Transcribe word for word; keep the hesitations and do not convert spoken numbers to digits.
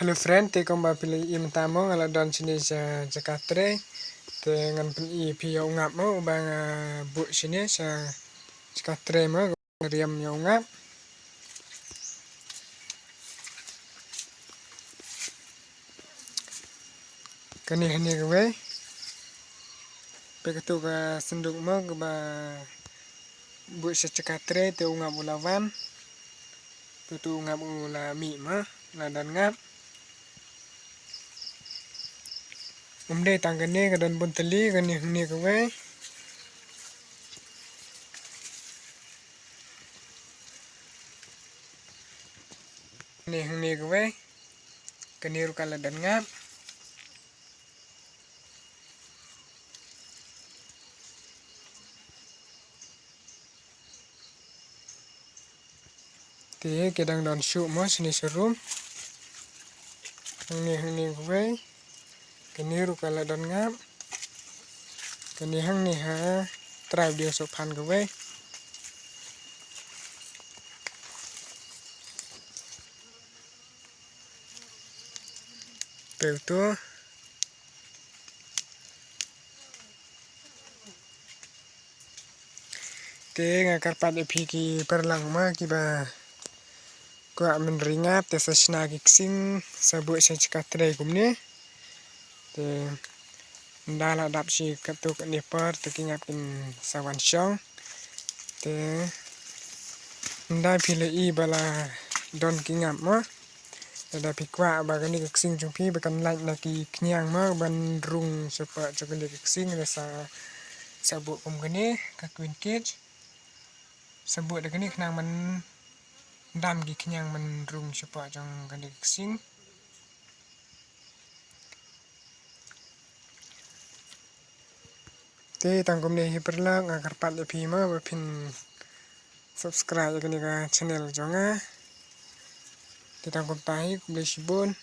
Hello friend, te kumba phi la ïohi mynta mo nga la don shane sha jaka trei. Te ngan pyni ïa phi ïa u ngap mo uba nga buh shane sha jaka trei mo, riam ïa u ngap. Kane hangne kawei. Peit kato ka synduk mo kaba buh sha jaka trei, te u ngap u la wan. Te uto u ngap u la mih mo, la don ngap. Ym dei tang kane, ka don bun tylli, kane hangne kawei. Kane hangne kawei. Kane ruh ka la don ngap. Te ki dang don shuh mo shane sharum. Hangne hangne kawei. Kane ruh ka la don ngap. Kane hangne ha trai u dieng sohphan kawei. Peit uto. Te nga kyrpad ïa phi ki paralok mo kiba kwah mynri ngap te sa shna ki ksing sa buh sha jaka trei kumne. Te ynda la dap shi katto katne por te ki ngap kin sa wan shong. Te ynda phi la ïohi ba la don ki ngap mo, lada phi kwah ba kane ka ksing jong phi ba kan lait na ki khñiang mo ban rung shapoh jong kane ka ksing, lada sa, sa buh kum kane ka queen cage. Sa buh da kane khnang ban dam ki khñiang ban rung shapoh jong kane ka ksing. Te tang kumne hi paralok, nga kyrpad ïa phi mo ba phin subscribe ïa kane ka channel jong nga. Te tang kumta hi, khublei shibun.